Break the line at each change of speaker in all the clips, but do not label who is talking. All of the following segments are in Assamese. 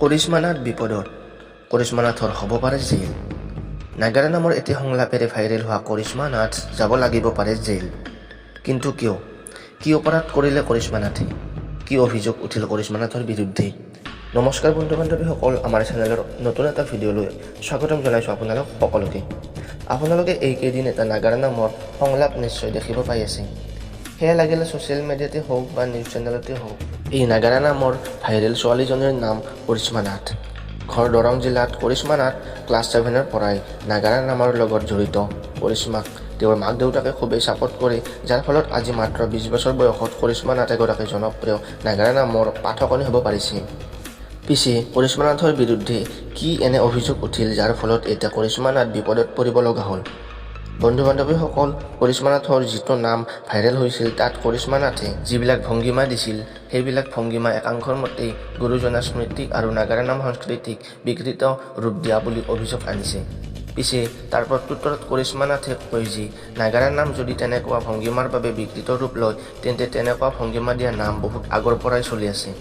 কৰিশ্মা নাথ বিপদত, কৰিশ্মা নাথৰ হ'ব পাৰে জেইল। নাগাৰা নামৰ এটি সংলাপেৰে ভাইৰেল হোৱা কৰিশ্মা নাথ যাব লাগিব পাৰে জেইল। কিন্তু কিয়? কি অপৰাধ কৰিলে কৰিশ্মা নাথে? কি অভিযোগ উঠিল কৰিশ্মা নাথৰ বিৰুদ্ধে? নমস্কাৰ বন্ধু বান্ধৱীসকল, আমাৰ চেনেলৰ নতুন এটা ভিডিঅ'লৈ স্বাগতম জনাইছোঁ আপোনালোক সকলোকে। আপোনালোকে এইকেইদিন এটা নাগাৰা নামৰ সংলাপ নিশ্চয় দেখিব পাই আছে। সেয়া লাগিলে ছ'চিয়েল মিডিয়াতে হওক বা নিউজ চেনেলতে হওক। এই নাগাৰা নামৰ ভাইৰেল ছোৱালীজনীৰ নাম কৰিশ্মা নাথ। ঘৰ দৰং জিলাত। কৰিশ্মা নাথ ক্লাছ 7ৰ পৰাই নাগাৰা নামৰ লগত জড়িত। কৰিশ্মাক তেওঁৰ মাক দেউতাকে খুবেই ছাপোৰ্ট কৰে, যাৰ ফলত আজি মাত্ৰ 20 বছৰ বয়সত কৰিশ্মা নাথ এগৰাকী জনপ্ৰিয় নাগাৰা নামৰ পাঠকনি হ'ব পাৰিছে। পিছে কৰিশ্মা নাথৰ বিৰুদ্ধে কি এনে অভিযোগ উঠিল, যাৰ ফলত এতিয়া কৰিশ্মা নাথ বিপদত পৰিব লগা হ'ল? বন্ধু বান্ধৱীসকল, কৰিশ্মা নাথৰ যিটো নাম ভাইৰেল হৈছিল, তাত কৰিশ্মা নাথে যিবিলাক ভংগীমা দিছিল, সেইবিলাক ভংগীমা একাংশৰ মতে গুৰুজনাৰ স্মৃতি আৰু নাগাৰা নাম সংস্কৃতিক বিকৃত ৰূপ দিয়া বুলি অভিযোগ আনিছে। পিছে তাৰ প্ৰত্যুত্তৰত কৰিশ্মা নাথে কয় যে নাগাৰা নাম যদি তেনেকুৱা ভংগীমাৰ বাবে বিকৃত ৰূপ লয়, তেন্তে তেনেকুৱা ভংগীমা দিয়া নাম বহুত আগৰ পৰাই চলি আছে।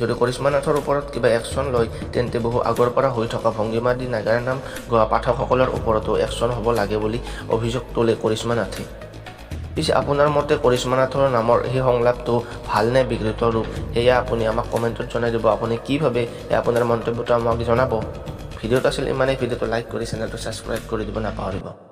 যদি কৰিশ্মা নাথৰ ওপৰত কিবা একশ্যন লয়, তেন্তে বহু আগৰ পৰা হৈ থকা ভংগীমা দি নাগাৰা নাম গোৱা পাঠকসকলৰ ওপৰতো একশ্যন হ'ব লাগে বুলি অভিযোগ তোলে কৰিশ্মা নাথে। পিছে আপোনাৰ মতে কৰিশ্মা নাথৰ নামৰ সেই সংলাপটো ভাল নে বিকৃত ৰূপ, সেয়া আপুনি আমাক কমেণ্টত জনাই দিব। আপুনি কি ভাবে, এই আপোনাৰ মন্তব্যটো আমাক জনাব। ভিডিঅ'টো আছিল ইমানেই। ভিডিঅ'টো লাইক কৰি চেনেলটো ছাবস্ক্ৰাইব কৰি দিব নাপাহৰিব।